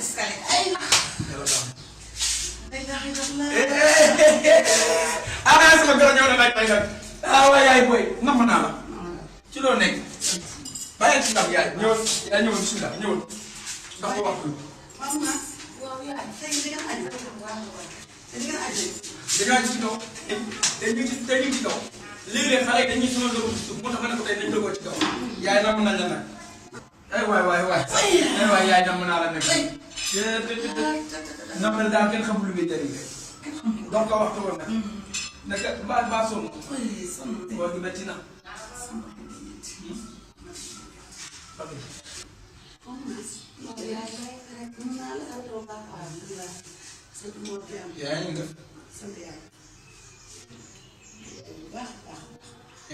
escalier ay la. ay la ah sama gërëm ñëw na laaj tey nag ah waay yaay booy namm naa la ci loo nekk bàyyi ci ndam yaay ñëwal yaay ñëwal bismillah ñëwal ndax ko waxtu mama waaw yaay tey di ngeen aji te di ngeen aji dangaa ci kaw te ñu ci kaw léeg-léeg xale yi dañuy sonal dëgg suuf moo tax ma ne ko tey nañ dëggoo ci kaw yaay namm nañ la nag ay waay ay waay yaay namm naa la nag namm daal kenn xamul lu muy jëriñ rek donc waxtu woon nag naka mbaa sonn boo gi metti na yaa ngi def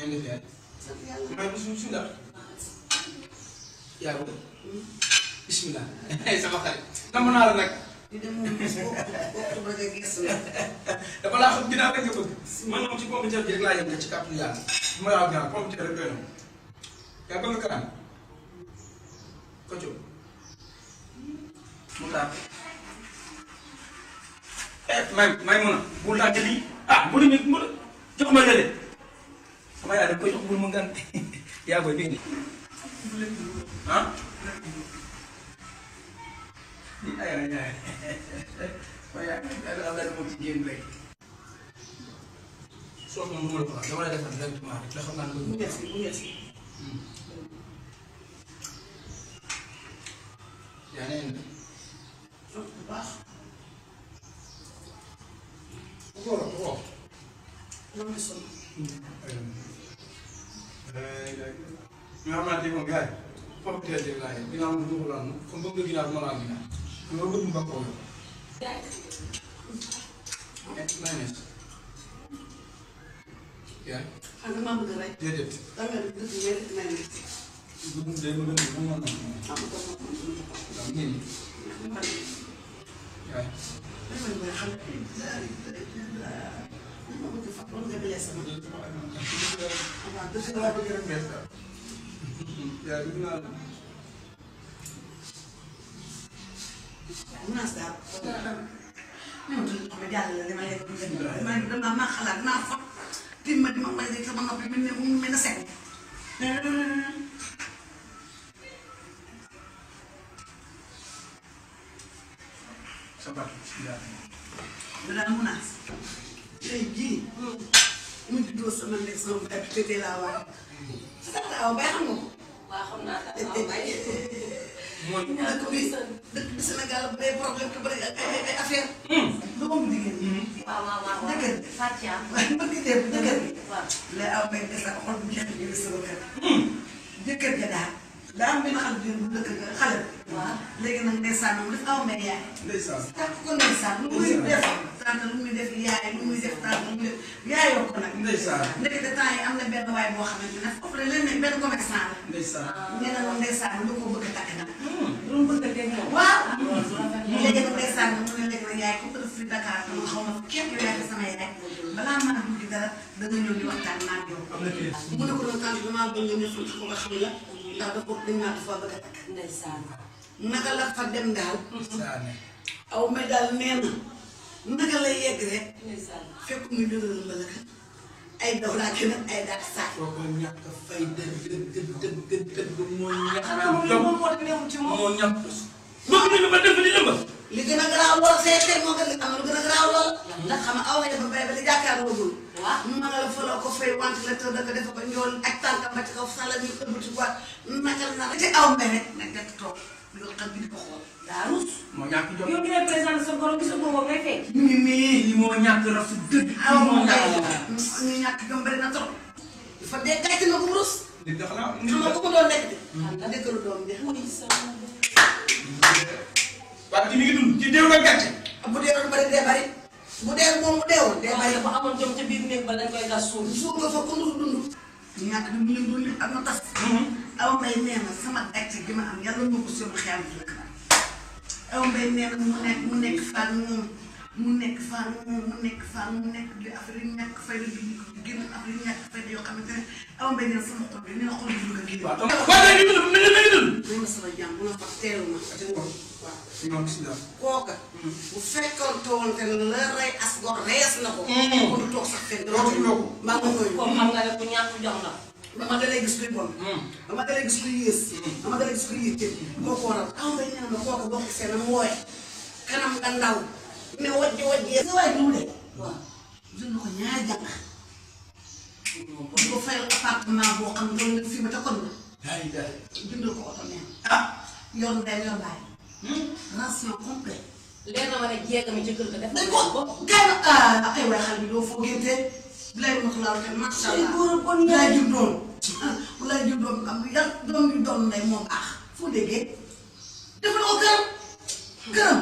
indi yaay may bismillah yaa ngi bismillah sama xarit namm naa la nag dafa laa xam ginnaaw rek nga bëgg man moom ci pomme de terre ji rek laa yem ci kàttu yàlla bu ma laa gannaaw pomme de terre rek doy na yaa bëgg kanam Koco mu taal may mun a bul laajte lii ah mënuñu mën jox ma lële sama yaay da koy jox bul mu ngan yaa koy dégg ah di ay waaye yaa ngi moom ci génn rek soo ko moom la ko wax dama lay defal directement rek la xam naa ne mu ngees yaa ngi indi bu baax ko loolu la sonn ñu xamante ni moom gars yi foofu teel a laaj ginnaaw mu dugg lan comme bëgg ginnaaw bi ma laal ginnaaw loolu bëgg mu ba koo mayonnaise yaay xam nga maa bëgg rek déedéet da nga dëgg wér may ne dugub day mën a mën a mën a ngeen yaay yaay dugg naa la munaas daal ñoom tamit xam nga jàllale li ma lekk dama xalaat naa fa tim ma di ma may rek sama noppi mel na sekk sa baat dana munaas tey jii mu juddoo sama nekk sama bay tëddee laa waay sa aw bay xam nga ko waaw xam naa daal mooy dëkk bi Sénégal bu dee problème que bëri ay affaire doomu jigéen waaw dëgër Fatia waaye bëgg dee dëgër bi waaw lay aw bay des ak xol bu jeex bi sama kër jëkkër ja daal daa am benn xale bu dëkk xale waaw léegi nag ndeysaan moom dafa aw may yaay ndeysaan tàkk ko ndeysaan lu muy def tànn lu muy def yaay lu muy def tànn lu muy def yaayoo ko nag ndeysaan ndekete temps yi am na benn waay boo xamante ne foofu la leen ne benn commerçant la ndeysaan nee na moom ndeysaan lu ko bëgg a takk nag lu mu bëgg a dégg moom waaw loolu rafet na léegi nag ndeysaan mu ne léegi nag yaay comme que dafa fi Dakar dama xaw ma képp yow yaay sama yaay balaa mën a dugg dara da nga ñëw di waxtaan naa yow am na kii mu ne ko doon tànn damaa bëgg nga ñëw ko nga xam la ndax dafa dañ naa dafa bëgg a takk ndeysaan naka la fa dem daal saane aw may daal nee na naka lay yegg rek ndeysaan fekk muy dëgëral mbala ka ay daw laa gën a ay daal saak kooku ñàkk fay dëgg moo ñàkk xanaa moom moom moo newul ci moom moo ñàkk bëgg nañu ba def di lëmba li gën a garaaw lool seetee moo gën a am lu gën a garaaw lool ndax xam nga aw nga dafa bay ba li jàkkaarloo gul waaw mu mën a la faloo ko fay wante la tëdd ko defa ko njool ak tànkam ba ci kaw sala ñu ëbbati quoi naka la naka ci aw mbay rek nag nekk toog yoo xam bi di ko xool daa rus moo ñàkk jom yow ñu lay présenté sa borom gis nga boobu ngay fekk ñu ngi nii lii moo ñàkk rafet dëgg aw lii moo moom ñàkk ñu ñàkk jom bari na trop dafa dee gàcce na ko mu rus nit da xanaa xam nga ko doon nekk de dëkkalu doom bi muy sama waa ji mi ngi dund ci déew la gàcce bu dee doon bari dee bari bu dee moom mu deewul dee bari dafa amoon jom ca biir néeg ba dañ koy gas suul suur nga fa ko ndur dund ñàkk di mu leen doon lépp am na tas aw mbay nee na sama gàcce gi ma am yàlla moo ko seen xiyam fi la aw mbay nee na mu nekk fan moom mu nekk fan mu nekk di affaire yi ñàkk fay la di génn affaire yi ñàkk fay yoo xamante ne aw mbay nee na sama xol bi nee na xol bi bëgg a génn waaw donc waaye ngi dund mi ngi dund may ma sama jàmm bu la fa teelu ma waaw non gis nga. kooka bu fekkoon toonte la rey as gor rees na ko kon du toog sax fenn Toog na ko. mbaa nga koy comme xam nga ne ku ñàkk jom la. ba ma dalee gis kuy bon ba ma dalee gis kuy yées ba ma dalee gis kuy yées kooku waral aw bay nee na kooka bokk seen am wooye kanam nga ndaw ne wajji wajji sa waay duule waaw jël na ko ñaari jànq ko fayal appartement boo xam doon nga fii ba te kon na ay daal. jëndal ko oto neen ah. yor ndey yor bàyyi ration complet leer na ma ne jéega mi ci kër ga def dañ ko gànn ay waay xale bi doo foo génte lay mot laaw te macha allah lay jur doon lay jur doon am yan doom yu doon ndey moo baax foo déggee dafa na ko këram këram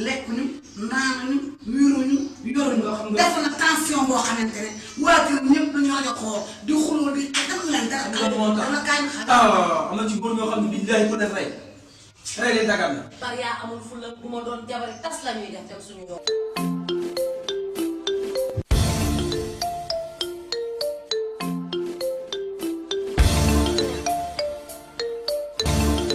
lekkuñu naanuñu wiiruñu yoruñu Loo xam nga- def na tension boo xamante ne waa kër ñëpp dañoo rajo xool di xuloo di def leen dara loolu moo tax dana kaay xale ah am na ci góor ñoo xam ne billahi ko def rey. rey leen dagal na. par yaa amul fulla bu ma doon jabari tas la ñuy def dem suñu doom